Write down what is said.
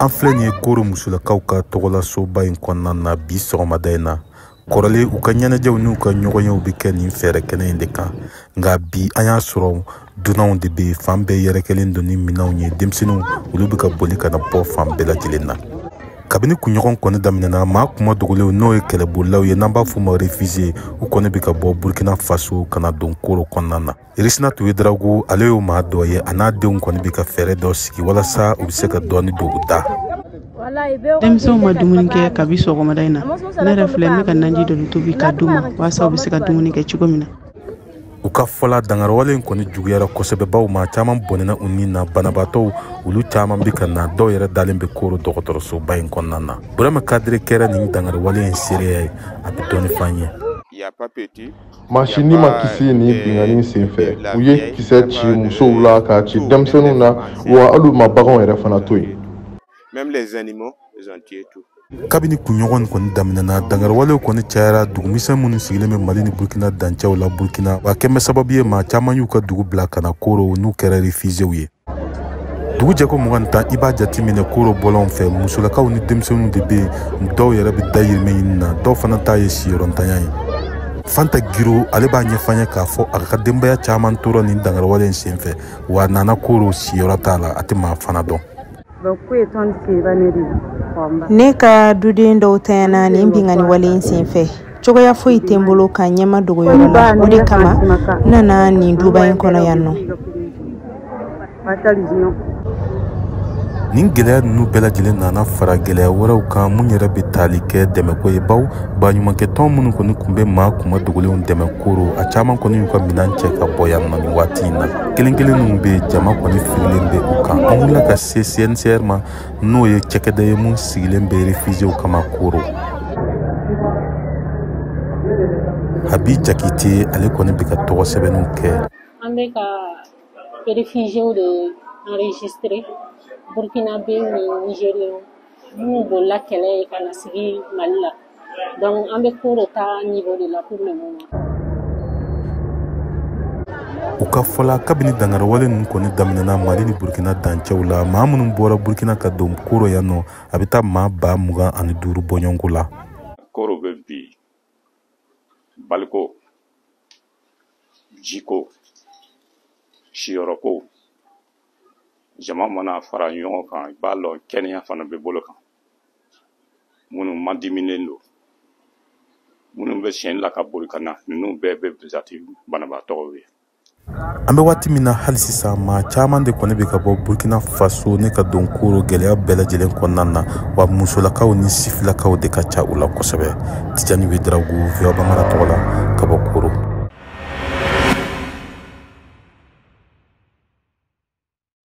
An filɛ nin ye Koro musolakaw ka tɔgɔlasoba in kɔnɔna na bi sɔgɔmada in na. Kɔrɔlen u ka ɲɛnajɛw n'u ka ɲɔgɔnyew bɛ kɛ nin fɛɛrɛ kɛnɛ in de kan, nka bi an y'a sɔrɔ dunanw de bɛ fan bɛɛ yɛrɛkɛlen don ni minɛnw ye. Denmisɛnninw olu bɛ ka boli ka na bɔ fan bɛɛ lajɛlen na. Kabini kunɲɔgɔn kɔni daminɛna, maa kuma dogolenw n'o ye kɛlɛbolilaw ye n'an b'a f'u ma réfugié, u kɔni bɛ ka bɔ Burkina Faso ka na don Koro kɔnɔna na. Irisina Tuwedrago ale y'o maa dɔ ye, a n'a denw kɔni bɛ ka fɛɛrɛ dɔ sigi walasa u bɛ se ka dɔɔni don u da. Denmisɛnw ma dumuni kɛ kabi sɔgɔmada in na. Ne yɛrɛ filɛ, n bɛ ka naji dɔ tobi ka d'u ma walasa u bɛ se ka dumuni kɛ cogo min na. U ka fɔla dangariwale in kɔni juguyara kosɛbɛ, baw maa caman bɔnɛna u ni na. Banabaatɔw olu caman bɛ ka na, dɔw yɛrɛ dalen bɛ Koro dɔgɔtɔrɔsoba in kɔnɔna na. Burama Kadire kɛra nin dangariwale in seereya ye, a bɛ dɔɔni f'an ye. Maa si ni ma kisi nin binkanni senfɛ. U ye kisɛ ci musow la, k'a ci denmisɛnninw na, wa hali u ma baganw yɛrɛ fana to yen. Kabini kunɲɔgɔn kɔni daminɛna, dangariwalew kɔni cayara dugumisɛn minnu sigilen bɛ Mali ni Burkina dancɛw la Burkina, wa kɛmɛ sababu ye maa caman y'u ka dugu bila ka na Koro n'u kɛra réfugiéw ye. Dugu jɛko 10, i b'a jateminɛ Koro bɔlɔnw fɛ, musolakaw ni denmisɛnninw de bɛ yen. Dɔw yɛrɛ bɛ dayirimɛ ɲini na, dɔw fana ta ye siyɔrɔntanya ye. Fanta Giro ale b'a ɲɛfɔ an ye k'a fɔ a ka denbaya caman tora nin dangariwale in senfɛ, wa a nana Koro siyɔrɔ t'a la, a tɛ maa fana dɔn. Ne ka duden dɔw tanyana nin binkanni wale in senfɛ. Cogoya foyi tɛ n bolo ka ɲɛma dogo yɔrɔ la, o de kama n nana nin duba in kɔnɔ yan nɔ. Nin gɛlɛya ninnu bɛɛ lajɛlen nana fara gɛlɛya wɛrɛw kan mun yɛrɛ bɛ tali kɛ dɛmɛko ye, baw baɲumankɛtɔn minnu kɔni tun bɛ maa kuma dogolenw dɛmɛ Koro, a caman kɔni y'u ka minɛn cɛ ka bɔ yan nɔ nin waati in na. Kelen kelen ninnu bɛ yen, jama kɔni fililen bɛ u kan. An wulila ka se CNCR ma, n'o ye cakɛda ye mun sigilen bɛ réfugiéw kama Koro. Habi Jakite ale kɔni bɛ ka tɔgɔ sɛbɛnniw kɛ. An bɛ ka réfugiéw de enregistrer, Burkinabé ni Nigériens minnu bolila kɛlɛ ye ka na sigi Mali la. Donc an bɛ Koro ta niveau de la pour le moment. U ka fɔla, kabini dangariwale ninnu kɔni daminɛna Mali ni Burkina dancɛw la, maa minnu bɔra Burkina ka don Koro yan nɔ, a bɛ taa maa 25,000 bɔɲɔgɔnko la. Koro bɛ bi baliko, jiko, siyɔrɔko, jama mana fara ɲɔgɔn kan, i b'a lɔn kɛnɛya fana bɛ bolo kan. Minnu madiminnen don, minnu bɛ siɲɛ la ka boli ka na, ninnu bɛɛ bɛ jate banabaatɔw ye. An bɛ waati min na hali sisan, maa caman de kɔni bɛ ka bɔ Burkina Faso ne ka don Koro gɛlɛya bɛɛ lajɛlen kɔnɔna na, wa musolakaw ni sifilakaw de ka ca u la kosɛbɛ. Tijani Wedrago, VOA Bambara tɔgɔ la, ka bɔ Koro.